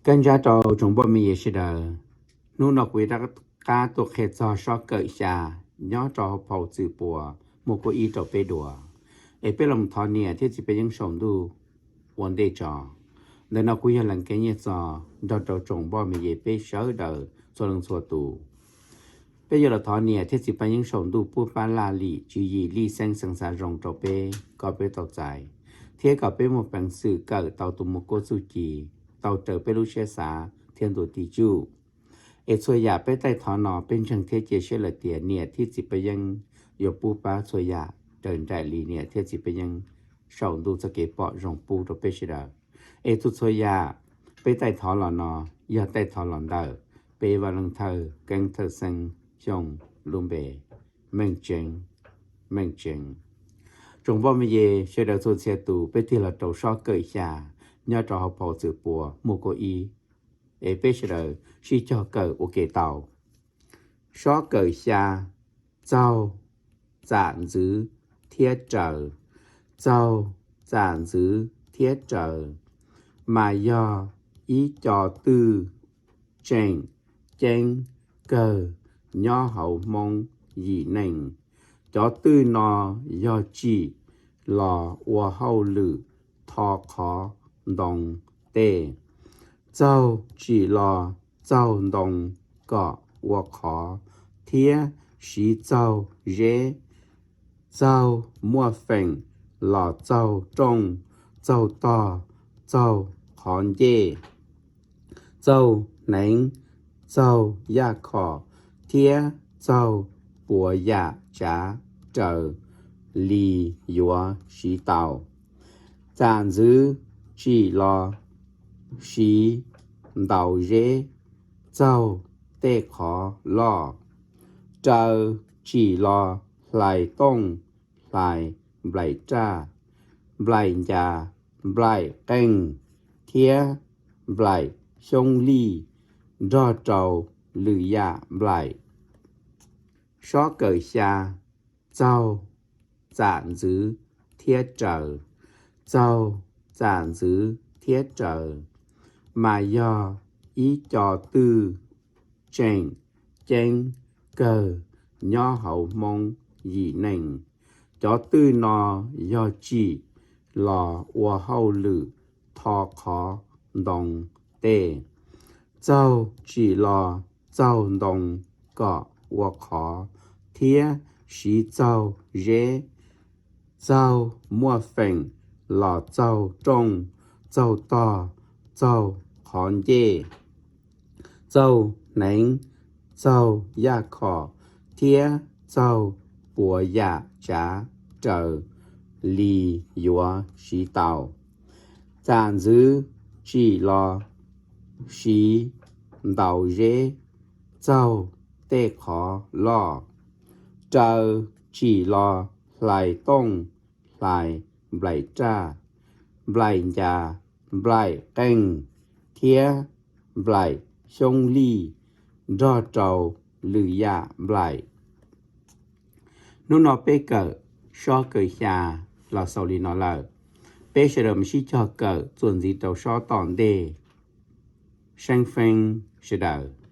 Kab ntsab rau tsoom npoj me nyem sawv daws, hnub no kuv yuav rov qab tuaj qhia txog sob kawm xya nyob rau hauv phau Txwm Puas muaj kuab ib rau peb dua, es peb los thov niam thiab txiv paj yeeb saum ntuj ua ntej tso. Ntawm no kuv yog Lees Kev Nyiaj Txos nrog rau tsoom npoj me nyem peb sawv daws txhua leej txhua tus. Peb yuav los thov niam thiab txiv paj yeeb saum ntuj pub pab laj lim tswv yim lij xeeb xeev xav zoo rau peb kom peb tau txais, thiab kom peb muaj peev xwm kawm tau tus muaj kuab txuj ci tau raws peb lub siab xav thiab ntuas tis tsuj. Es txhua yam peb taij thov no peb ntseeg thiab cia siab lawm tias niam thiab txiv paj yeeb yuav pub pab txhua yam raws nraim li niam thiab txiv paj yeeb saum ntuj txoj kev pom zoo pub rau peb sawv daws. Es txhua txhua yam peb taij thov los no yog taij thov los ntawm peb Vaj Leej Thawj Keeb Thawj Xeeb Xyooj lub npe. Meej tseeb, meej tseeb. Tsoom npoj me nyem sawv daws txhua txhia tus, peb tig los rau sob kawm xya nyob rau hauv phau Txwm Puas muaj kuab ib, es peb sawv daws sib cog kawm ua ke tau. Sob kawm xya, txaug, txam ntxwv thiab raws. Txaug, txam ntxwv thiab raws mas yog ib co twj tseem ceeb kawg nyob hauv Hmoob yim neej. Cov twj no yog tsim los ua hauj lwm tho qhov ntoo tej. Txaug tsim los txaug ntoo kom ua qhov thiab siv txaug zeb. Txaug muaj feem los txaug rooj, txaug tog, txaug qhov ncej, txaug hneev, txaug yaj khom thiab txaug puas yam tsav raws li yuav siv tau. Txam ntxwv tsim los siv ntaus zeb txaug tej qhov loj. Raws tsim los hlais tooj, hlais nplaim raj, nplaim ncas, nplaim qeej thiab nplaim xyoob lij nrog rau lwm yam nplaim. Sob kawm xya, txaug, txam ntxwv thiab raws. Txaug, txam ntxwv thiab raws mas yog ib co twj tseem ceeb kawg nyob hauv Hmoob yim neej. Cov twj no yog tsim los ua hauj lwm tho qhov ntoo tej. Txaug tsim los txaug ntoo kom ua qhov thiab siv txaug zeb. Txaug muaj feem los txaug rooj, txaug tog, txaug qhov ncej, txaug hneev, txaug yaj khom thiab txaug puas yam tsav raws li yuav siv tau. Txam ntxwv tsim los siv ntaus zeb txaug tej qhov loj. Raws tsim los hlais tooj, hlais nplaim raj, nplaim ncas, nplaim qeej thiab nplaim xyoob lij nrog rau lwm yam nplaim. Hnub no peb kawm sob kawm xya los xaus li no lawm. Peb sawv daws mam sib cog kawm txuas ntxiv rau sob tom ntej. Seeb feeb sawv daws.